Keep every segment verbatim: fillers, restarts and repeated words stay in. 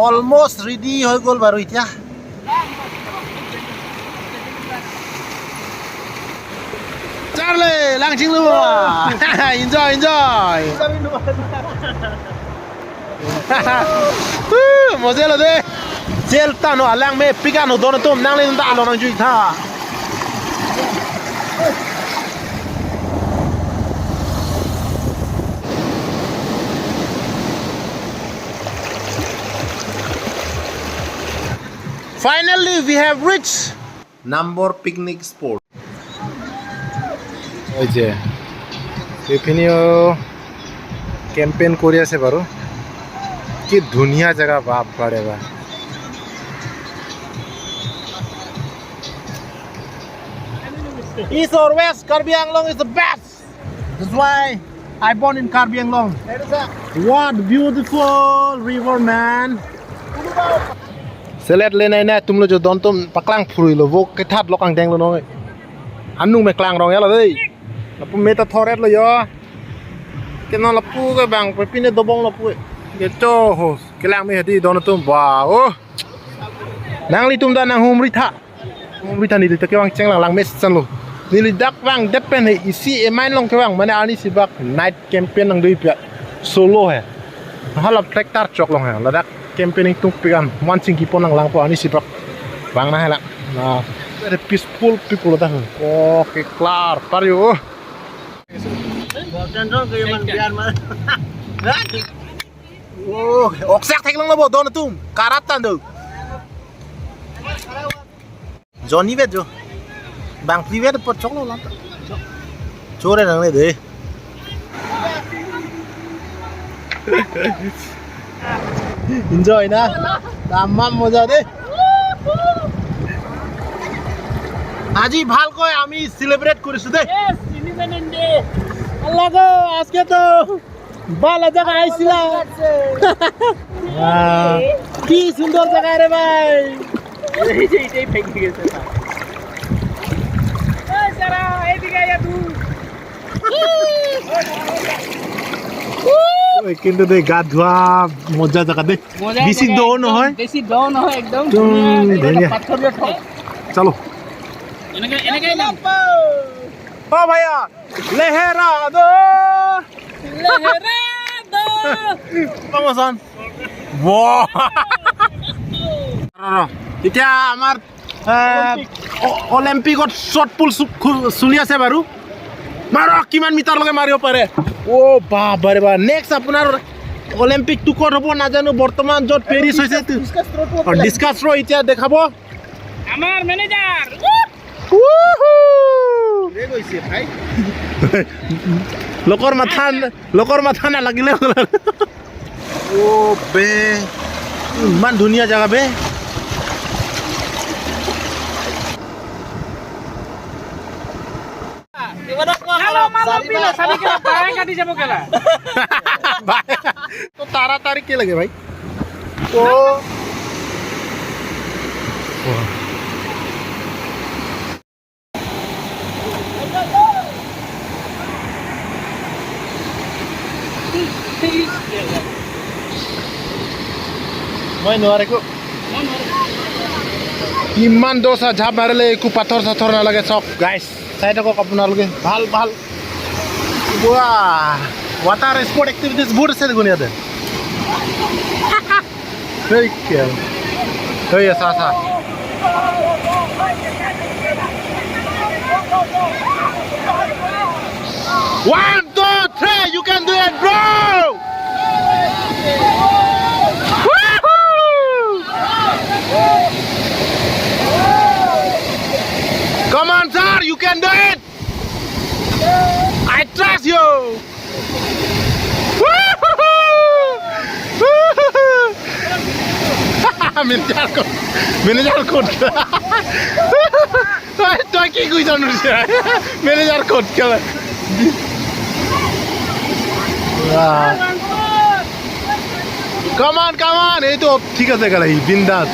Almost ready hoi gol baru itya. Charlie, langching lu. Enjoy, enjoy. Woo, moje lo de. Jail ta no alang me pikan ho don atum nanglin ta lo nang jui tha. Finally, we have reached Nambor picnic spot. Oi je. Iphinio camping kori ase baru. Ki dhuniya jaga, bap re bap. East or West, Karbi Anglong is the best. That's why I born in Karbi Anglong. What beautiful river, man. Selet le nai nai atum lo jo don atum paklang phurui lo, vo kethat lo kangdeng lo noi. Anung me klang rong ya lo dei. Lapu me ta thoret lo yo. Keno lapu ke bang pe pine dobong lapu. Ke cho ho. Kelang me hadi don atum ba. Oh. Nanglitum ta nanghumri tha. Neli ta neli ta kevang chenglang lang mesen lo. Neli dak vangdet pen he isi emain along kevang mane arnisi bak night camping nangdui pia solo he. Hala tractor chok along he. Ladak camping tung pikan mansing kipon nang langpo arnisi bak. Vang na he la. Na very peaceful people dak he. Oh, ke klar par yo. Oh, oksak theklong lo bo don atum. Karat tan do. Johnny vet jo. Bang free vet pot chok lo lam. Chore nang le de. Enjoy na. Tamam moja de. আজি ভালকৈ আমি celebrate কৰিছো দেই। Yes, Independence Day. আল্লাহ গো, আজকে তো ভালো জায়গা আইছিলাম। বাহ, কি সুন্দর জায়গা রে ভাই। এই যে, এইটাই ভেঙে গেছে। এই যারা, এইদিকে আয় তুই। ওই, কিন্তু দেই, গা ধোৱা মজা জাগা দেই। মজা বেছি জাগা দ একদম, নহয়। বেছি দ নহয়, একদম একদম ধুনীয়া, ধুনীয়া। পাথৰীয়া ঠাই। চলো। এনেকে, এনেকে যাম। অ ভাইয়া, লেহেৰা দ। লেহেৰা দ। প্ৰমোচন। ৱাহ। ৰ, ৰ। এতিয়া আমাৰ, এ, অ-, অলিম্পিকত শ্বট পুট চু-, খু-, চলি আছে বাৰু। মাৰক, কিমান মিটাৰলৈকে মাৰিব পাৰে। অ, বাহ, বাহ, বাহ। নেক্সট আপোনাৰ অলিম্পিকটো ক'ত হ'ব নাজানো। বৰ্তমান য'ত পেৰিছ হৈছে, ডিছকাছ থ্ৰ' এতিয়া দেখাব। আমাৰ মেনেজাৰ। Woohoo! কোনে কৈছে ভাই? লোকৰ মাথা, লোকৰ মাথা নালাগিলে হ'ল আৰু। অ বে, ইমান ধুনীয়া জাগা বে। Hello, malo pila, sabi kila, bhai kati jabo kila. তো তাড়াতাড়ি কি লাগে ভাই? ও। মই নোৱাৰিকো। ইমান দোষ ঝাপ মাৰিলে একো পাথৰ চাথৰ নালাগে। চাওক গাইছ, চাই থাকক আপোনালোকে, ভাল ভাল। ৱাহ, ৱাটাৰ স্পৰ্ট এক্টিভিটিজ বহুত আছে দেখোন ইয়াতে। Hey, yeah. Hey, yeah, Sasa. One, two, three, you can do it, bro! Woohoo! Come on, sir, you can do it! I trust you! Manager kot, manager kot. Tui, tui ki koi janu se? Manager kot kela. Come on, come on. Ei to thik ase kela, bindas.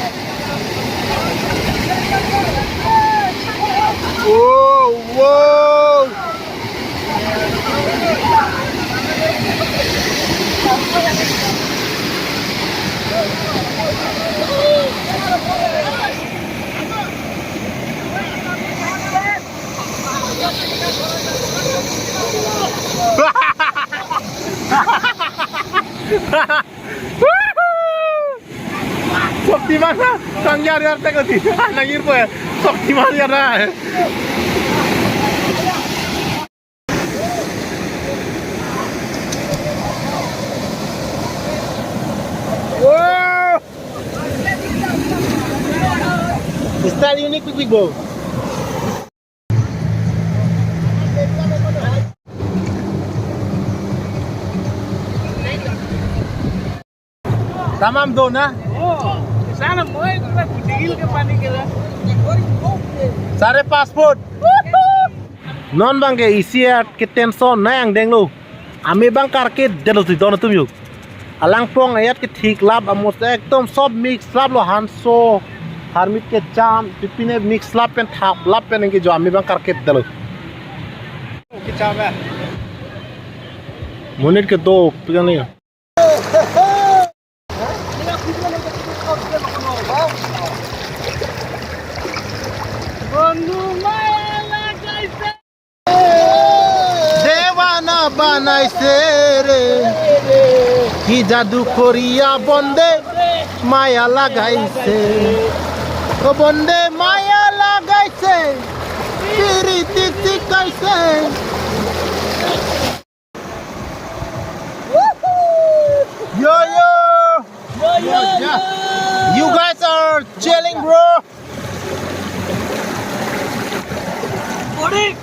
Oh, wow. Shaktiman na, kang yar yar tek ati. Nangir po ya. Shaktiman yar na. Wow. Style unique, big, big, bro. Tamam do na? Oh, sana mo eh, kita kucingil ke panik ke lah. Sare passport. Non bang ke isi at ke tension na angdeng lo. Ami bang karkit delo si don atum yuk. Alangpong ayat ke thik lap amos ekdom sob mix lap lo hanso. Harmit ke cham, pipine mix lap pen thap lap pen ke jo ami bang karkit delo. Ke cham ya. Monit ke do, pegang ni. Bonu maya lagaise. Dewana banaise re. Ki jadu koriya bonde maya lagaise. O bonde maya lagaise. Piri tik tik kaise. Yo, yo. Yo, yo, yo. You guys are chilling, bro. Morning.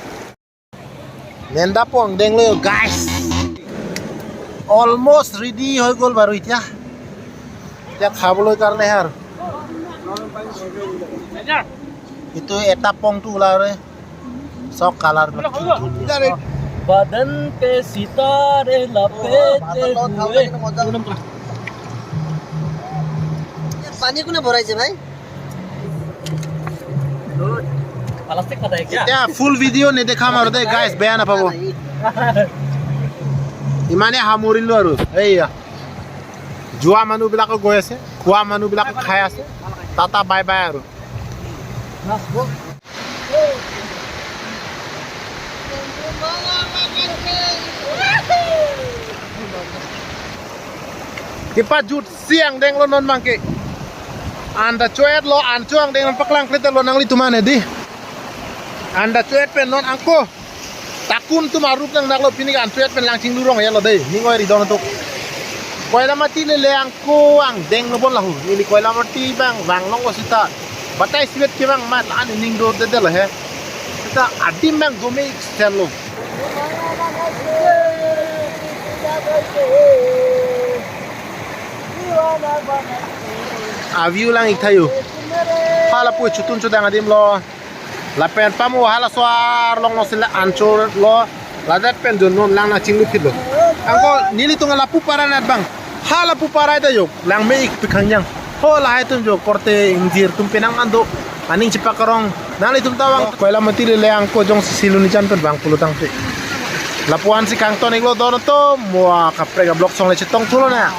Nenda pong deng lo, guys. Almost ready hoi gol baru itya. Itya khaboloi karne har. Itu eta pong tu la re. Sok color. Badan pe sitare lape te hue. पानी को ना भराई से भाई। प्लास्टिक खाता है क्या? Itya full video ne dekha maru de, guys, beya na pabo. Imane hamuri lo aru. Ei ya. Jua manu bilak goi ase, khua manu bilak khai ase. Tata bye bye aru. Kipajut si angdeng lo non bangke. Anta choet lo, an cho angdeng non paklang klet lo nanglitum an hedi. Anta choet pen non angko. Takun atum arup nangdak lo, pini ke an choet pen lang chinglu rong ya lo dei. Ning oi ri don tuk. Koilamati le le angko angdeng lo bon lahu. Neli Koilamati bang vang long ko sita. Batai sibet ke bang mat an ning do de de lo he. Sita adim bang gome ik sel lo. A view lang ik thayo. Hala pu chutun chudang adim lo. Lapen pamo hala so arlong lo sila an cho lo. Ladak pen jo non lang nang chinglu phit lo. Angko nelitum lapu para nat bang. Hala pu para ta yok. Lang me ik pi khangjang. Ho lahai atum jo korte ingjir atum penang ando. Aning chepakarong. Nanglitum ta bang. Koilamati le le angko jongsi silun ichan pen bang pulo tangte. Lapu-an si kangton ik lo don atum. Mo kaprek a vlog song le chetong thu lonang.